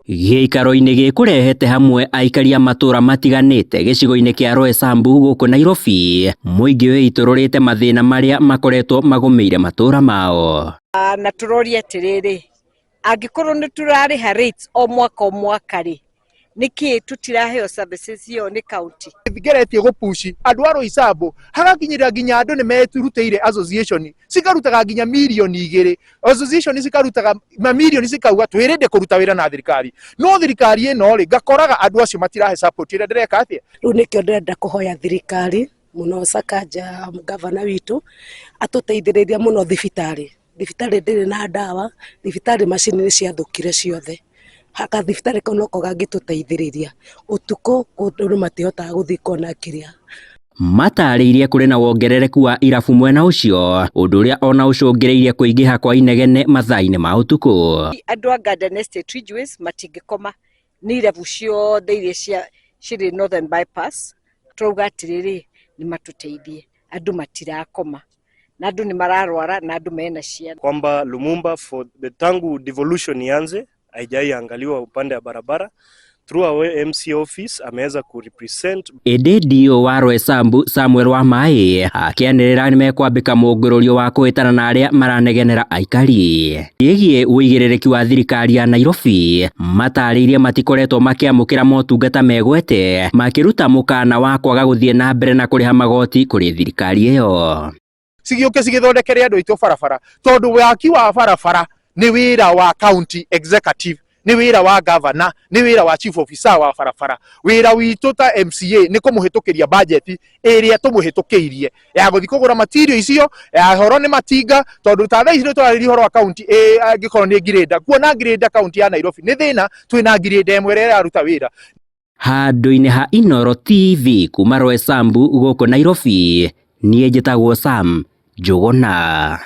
Gĩikaro-inĩ gĩkũrehete hamwe aikari a matũra matiganĩte gĩcigo-inĩ kĩa Roysambu gũkũ Nairobi, mũingĩ wĩitũrũrĩte mathĩna marĩa makoretwo magũmĩire matũra mao. Na tũroria atĩrĩrĩ, angĩkorwo nĩ tũrarĩha rates o mwaka o mwaka rĩ, nĩkĩ tũtiraheo services ĩyo nĩ county? Ngeretie gũpushi andũ a Roysambu hagakinyĩrĩra nginya andũ nĩ merutĩire association cikarutaga nginya mirioni 2, association cikarutaga mamirioni, cikauga twĩrĩndĩ kũruta wĩra na thirikari, no thirikari ĩno rĩ, ngakoraga andũ acio matirahe support ĩrĩa ndĩreka atĩa. Rĩu nĩkĩo ndĩrenda kũhoya thirikari mũno, Sakaja gavana witũ, atũteithĩrĩria mũno thibitarĩ. Thibitarĩ ndĩrĩ na ndawa, thibitarĩ macini nĩ ciathũkire ciothe. Gathibitarĩ kau noko gangĩtũteithĩrĩria. Ũtukũ andũ matihotaga gũthiĩ kuona kĩrĩa. Matarĩirie kũrĩ na wongerereku wa irabu mwena ũcio, ũndũ ũrĩa ona ũcũngĩrĩirie kũingĩha kwa inegene mathaa-inĩ ma ũtukũ. Andũ a Garden Estate, Ridgeways matingĩkoma nĩ irabu ciothe iria cia cirĩ Northern Bypass. Tũrauga atĩrĩrĩ, nĩ matũteithie, andũ matirakoma na andũ nĩ mararwara na andũ mena ciana. Kwamba Lumumba for the tangu devolution ianze haijaiangaliwa upande wa barabara. Through our MC office ameweza kurepresent. Ĩndĩ DO wa Roysambu Samuel Wamaĩ akĩanĩrĩra nĩmekwambĩka mũngũrũrio wa kũhĩtana na arĩa maranegenera aikari. Ĩgiĩ ũigĩrĩrĩki wa thirikari ya Nairobi, matarĩirie matikoretwo makĩamũkĩra motungata megwete, makĩruta mũkana wa kwaga gũthiĩ na mbere na kũrĩha magoti kũrĩ thirikari ĩyo. Cigĩũke cigĩthondekere andũ aitũ barabara, tondũ waki wa barabara nĩ wĩra wa county executive, nĩ wĩra wa governor, nĩ wĩra wa chief officer wa barabara. Wĩra witũ ta MCA nĩ kũmũhĩtũkĩria budget ĩrĩa tũmũhĩtũkĩirie ya gũthiĩ kũgũra material icio ya horo nĩ matinga, tondũ ta thaa ici nĩ tũrarĩria ũhoro wa county angĩkorwo nĩ grader, kuona grader county ya Nairobi nĩ thĩna. Twĩna grader ĩmwe ĩrĩa ĩraruta wĩra. Handũ-inĩ ha Inooro TV kuma Roysambu gũkũ Nairobi, niĩ njĩtagwo Sam Njũgũna.